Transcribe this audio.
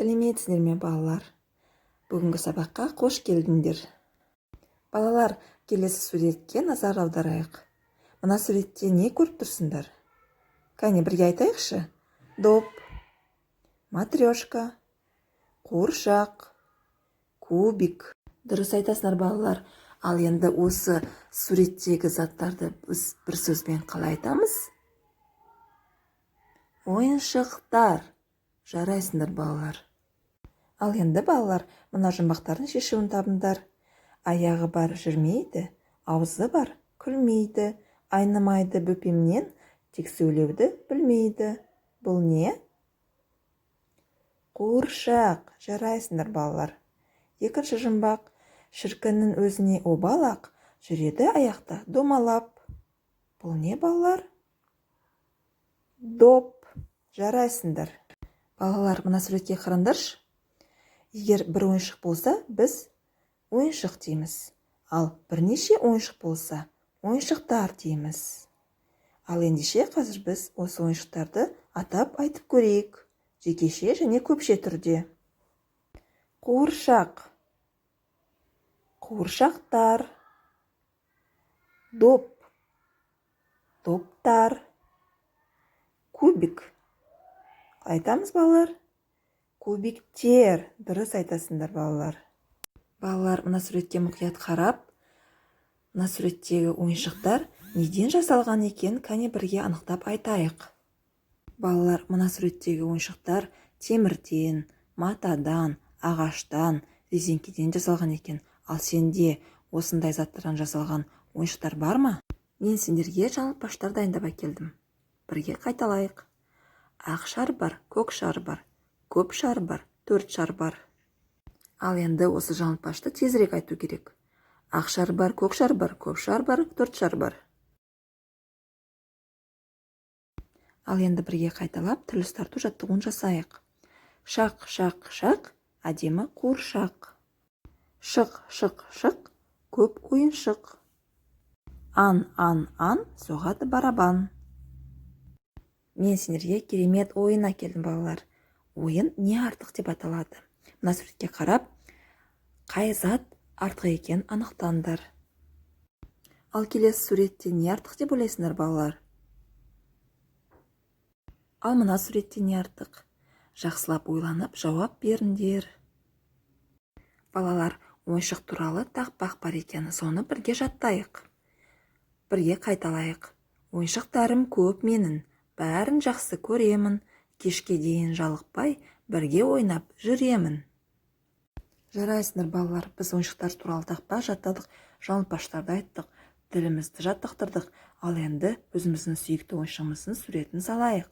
Сәлеметсіздер ме, балалар? Бүгінгі сабаққа қош келдіңдер. Балалар, келесі суретке назар аударайық. Мына суретте не көріп тұрсыңдар? Кәне, бірге айтайықшы. Доп, матрешка, қуыршақ, кубик. Дұрыс айтасыңдар, балалар. Ал енді осы суреттегі заттарды біз бір сөзбен қалай айтамыз? Ойыншықтар. Жарайсыңдар, балалар. Ал енді, балалар, мына жұмбақтардың шешуін табыңдар. Аяғы бар жүрмейді, аузы бар күлмейді, айнымайды бөпемнен, тек сөйлеуді білмейді. Бұл не? Қуыршақ. Жарайсыңдар, балалар. Екінші жұмбақ. Шіркіннің өзіне обал-ақ, жүреді аяқта домалап. Бұл не, балалар? Доп. Жарайсыңдар. Балалар, мына суретке қараңдаршы. Егер бір ойыншық болса, біз ойыншық дейміз. Ал бірнеше ойыншық болса, ойыншықтар дейміз. Ал ендеше қазір біз осы ойыншықтарды атап айтып көрейік. Жекеше және көпше түрде. Қуыршақ. Қуыршақтар. Доп. Доптар. Кубик. Айтамыз, балалар? Кубиктер. Дұрыс айтасыңдар, балалар. Балалар, мына суретке мұқият қарап, мына суреттегі ойыншықтар неден жасалған екен, кәне бірге анықтап айтайық. Балалар, мына суреттегі ойыншықтар темірден, матадан, ағаштан, резеңкеден жасалған екен. Ал сенде осындай заттардан жасалған ойыншықтар бар ма? Мен сендерге жаңылтпаштар дайындап әкелдім. Бірге қайталайық. Ақ шар бар, көк шар бар, көп шар бар, төрт шар бар. Ал енді осы жаңылтпашты тезірек айту керек. Ақ шар бар, көк шар бар, көп шар бар, төрт шар бар. Ал енді бірге қайталап тіл ұстарту жаттығуын жасайық. Шақ, шақ, шақ, әдемі қуыршақ. Шық, шық, шық, көп ойыншық. Ан, ан, ан, соғады барабан. Мен сендерге керемет ойын әкелдім, балалар. Ойын не артық деп аталады. Мына суретке қарап, қай зат артық екенін анықтаңдар. Ал келесі суретте не артық деп ойлайсыңдар, балалар? Ал мына суретте не артық? Жақсылап ойланып жауап беріңдер. Балалар, ойыншық туралы тақпақ бар екен, соны бірге жаттайық. Бірге қайталайық. Ойыншықтарым көп менің, бәрін жақсы көремін, кешке дейін жалықпай бірге ойнап жүремін. Жарайсыңдар, балалар, біз ойыншықтар туралы тақпақ жаттадық, жаңылтпаштарды айттық, тілімізді жаттықтырдық. Ал енді өзіміздің сүйікті ойыншығымыздың суретін салайық.